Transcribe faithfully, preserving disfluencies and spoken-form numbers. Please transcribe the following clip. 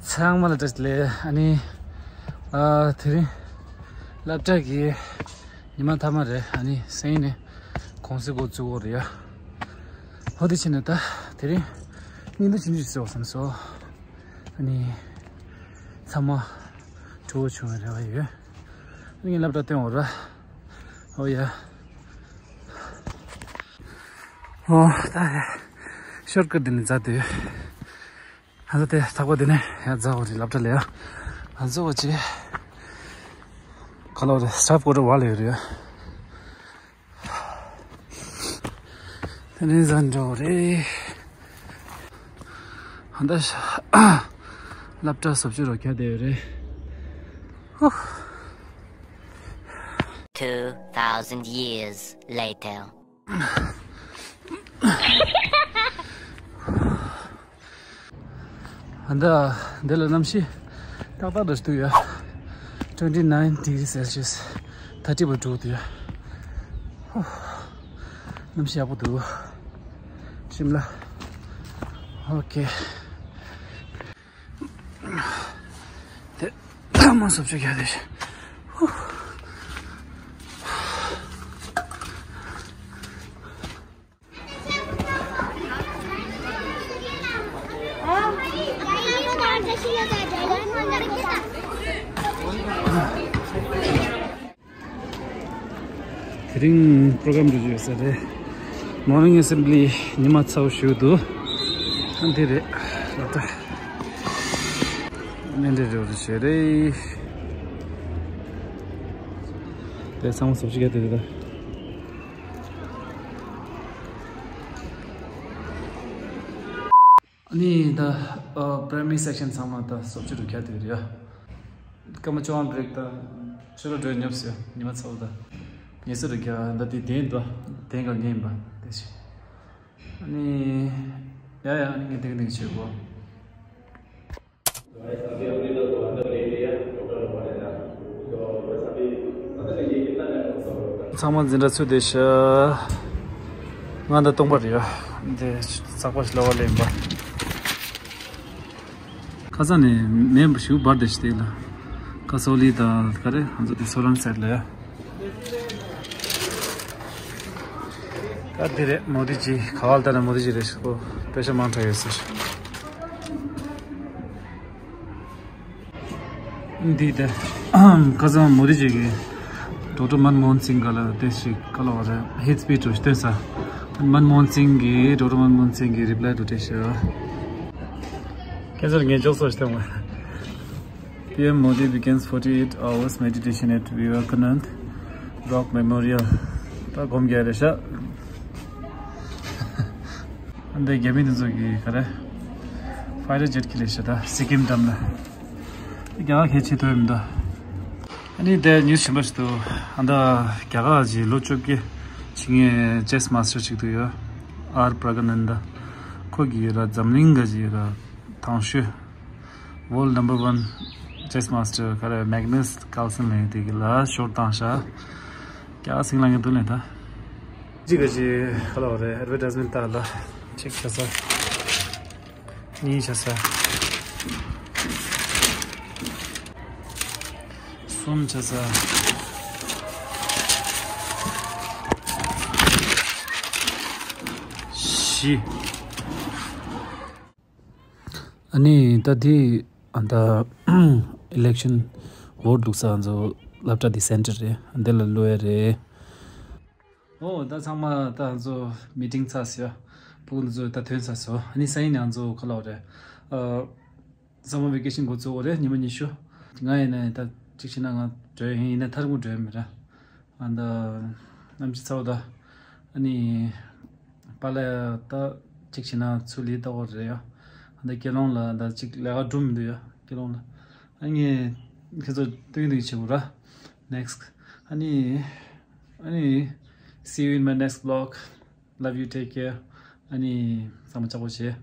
ཚང་མ་ལ་བཀྲ་ཤིས་བདེ་ལེགས། ཨ་ནི་ཨ་དེ་རིང་སློབ་གྲྭ་གི་ཉི་མ་མཐའ་མ་རེད། ཨ་ནི་སང་ཉིན་ནས་གུང་སེང་འགོ་བཙུགས་ཡོད་རེད་ཡ། ཧོ་དེ་ཕྱིན་ནས་ད་དེ་རིང་སྙིང་དུ་ཕྱིན་ཅི་ཟེར་བ་བསམ་སོང་། ཨ་ནི་ཚང་མ་སྤྲོ་བོ་བྱུང་བའི་རེ་བ་ཡོད། ཨ་ནི་ངས་སློབ་གྲྭ་སྟོན་འོ་ར། ཨོ་ཡ། ཨོ་ད་ཡ། ཤོར་ཀ་ཊི་འདི་ནས་འཛར་དུས། ཨ་ད་དེ་ཐག་པ་འདི་ནས་ཡ་འཛར་བ་རེད་སློབ་གྲྭ་ལ་ཡ། ཨ་འཛོ་བ་ཅི། ཁ་ལོ་རེད་སི་ཊཱཕ་ཀོ་ཊར་བ་ལ་ཡོད་རེད་ཡ། དེ་ནས་འཛར་འགྲོ་བ་རེད། ཨ་ད་ཤ། སློབ་གྲྭ་བཟོ་བཅོས་རོགས་རྒྱག་བསྡད་ཡོད་རེད། ཧུ། Two thousand years later. ཨ་ད། འདི་ལ་གནམ་གཤིས་ཏག་ཏག་འདྲ་ཞིག་འདུག་ཡ། Twenty nine degree Celsius. ཐ་ཏི་བ་འགྲོ་འདུག་ཡ། ཧུ། གནམ་གཤིས་ཡག་པོ་འདུག་ཤིམ་ལ། ཨོ་ཁེ། དེ་ཐ་མ་སོབ་ཆུ་རྒྱག་དེ། ཧུ། དེ་རིང་པོ་རོ་གྷ་རམ་འགྲོ་རྒྱུ་ཡོད་ས་རེད། Morning Assembly ཉི་མ་ཚ་བོ་ཞིག་འདུག་ཨ་འདི་རེད་ལ་ད། ནན་འདྲེ་རེ་བ་རེ་བྱེད་རེད། དེ་ཚང་མ་སོབ་ཆུ་རྒྱག་དེ་རེད་ད། ཨ་ནི་ད་ཨ་Primary Section ཚང་མ་ད་སོབ་ཆུ་རུ་ཁྱེར་དེ་རེད་ཡ། སྐར་མ་བཅོ་ལྔ་བྷི་རེག་ད་ཕྱི་ལོགས་འགྲོ་ཉོབ་སོང་ཉི་མ་ཚ་བོ་ད། ཉལ་ས་རུ་ཁྱེར་ད་དེ་དེན་ད་དེན་ག་ཉན་པ་དེ་ཞིག་ཨ་ནི་ཡ་ཡ་ཨ་ནི་ངས་དེང་དེང་བྱེད་དགོས། ཚང་མ་འཛིན་གྲྭ་ཚུད་དེ་ཤི། ང་འདི་སྟོང་པ་རེད་ཡ། འདི་ཚགས་པར་ཞིག་ལ་བ་ལེན་པ། ཁ་སང་ནས་མེ་འབར་ཞིག་འབར་བསྡད་ཤི་དེ་ལ། ཁ་སོ་ལི་དང་ག་རེ་ང་ཚོ་དེ་སོ་རང་སེར་ལ་ཡ། ད་འདི་རེད་མོ་དི་ཇི་ག་བ་ལྟར་ན་མོ་དི་ཇི་རེད་ཤི་ཁོ་པེ་ཤ་མང་དྲགས་ཡོད་ཟེར། འདི་དེ། ཁ་སང་མོ་དི་ཇི་གི་ཌོག་ཊར་མན་མོ་ཧན་སིང་ག་ལ་དེ་ཞིག་ག་ལ་བ་རེད་ཧེད་སི་པི་ཆི་ཞིག་སྟོན་ས། མན་མོ་ཧན་སིང་གི་ཌོག་ཊར་མན་མོ་ཧན་སིང་གི་རི་པི་ལའི་དུ་དེ་ཞིག་ཁྱེད་ཚོར་ངས་འཇོག་སོ་ཞིག་སྟོན་བ། P M Modi begins forty-eight hours meditation at Vivekanand Rock Memorial. ད་སྒོམ་རྒྱག་རེད་ཤག་འདི་རྒྱ་མི་དེ་ཚོ་གི་ག་རེ། ཕའི་ཊར་ཇེ་ཊི་ཁྱེར་ལས་ཤག་ད་སི་ཀིམ་འགྲམ་ལ། རྒྱ་གར་གལ་ཆེ་ཐོས་མི་འདུག་ཨ་ནི་དེ་ཉུས་ཆེན་པོ་ཞིག་འདུག་ཨ་ད་རྒྱ་གར་གྱི་ལོ་བཅོ་བརྒྱད་ཕྱིན་ངའི་ཅེ་སི་མ་སི་ཊར་ཅིག་འདུག་ཡོད། ཨར་པྲ་ག་ནན་ད། ཁོ་གི་ཡོད་ར་འཛམ་གླིང་ག་གི་ཡོད་ར་དང་ཤོས། World number one chess master ག་རེ་Magnus Carlsen ལ་ཡོད་དེ་གི་ལ་ཤོར་བཏང་ཤག་རྒྱ་གར་སིང་ལ་ངས་འདུག་ལེན་ད། གཅིག་ག་གཅིག་ག་ལ་བ་རེད་ཨེ་ཌི་ཝར་ཊའི་ཛི་མེན་ཊི་ལྟ་ལ་གཅིག་བྱ་ས། གཉིས་བྱ་ས། གསུམ་བྱ་ས། བཞི། ཨ་ནི་ད་དེ་ཨ་ད་ཨི་ལེག་ཤན་བོ་ཊི་བླུགས་ས་ང་ཚོ་སློབ་གྲྭ་དེ་སེན་ཊར་རེད། འདི་ལ་བླུགས་ཡ་རེད། ཨོ་ད་ཚང་མ་ད་ང་ཚོ་མི་ཊིང་ཚར་སོང་། ཕྲུ་གུ་འདི་ཚོ་ད་ཐོན་ཚར་སོང་། ཨ་ནི་སང་ཉིན་ང་ཚོ་ག་ལ་བ་རེད། ཨ་སམ་མར་ཝེ་ཀེ་ཤན་འགོ་བཙུགས་པ་རེད་ཉི་མ་ཉི་ཤུ། ང་ཡིན་ན་ད་གཅིག་བྱས་ན་ང་འགྲོ་ཡིན་ཡིན་ན་ཐར་ངུ་འགྲོ་ཡ་མི་ར། ཨ་ད་གནམ་གཤིས་ཚ་བོ་ད། ཨ་ནི་པཱ་ལགས་ད་གཅིག་བྱས་ན་ཚུར་ལས་ལྟ་བ་རེད་ཡ། ཨ་ད་དགེ་སློང་ལ་ད་གཅིག་ལས་ཀ་སྒྲུབ་མི་འདུག་ཡ་དགེ་སློང་ལ། ཨ་ནི་ཁྱེད་ཚོ་སྟོན་གྱི་འདུག་བྱེད་དགོས་ར། Next ཨ་ནི་ཨ་ནི see you in my next vlog. Love you, take care. ཨ་ནི་ཚང་མ་ལྕགས་པོ་བྱེད།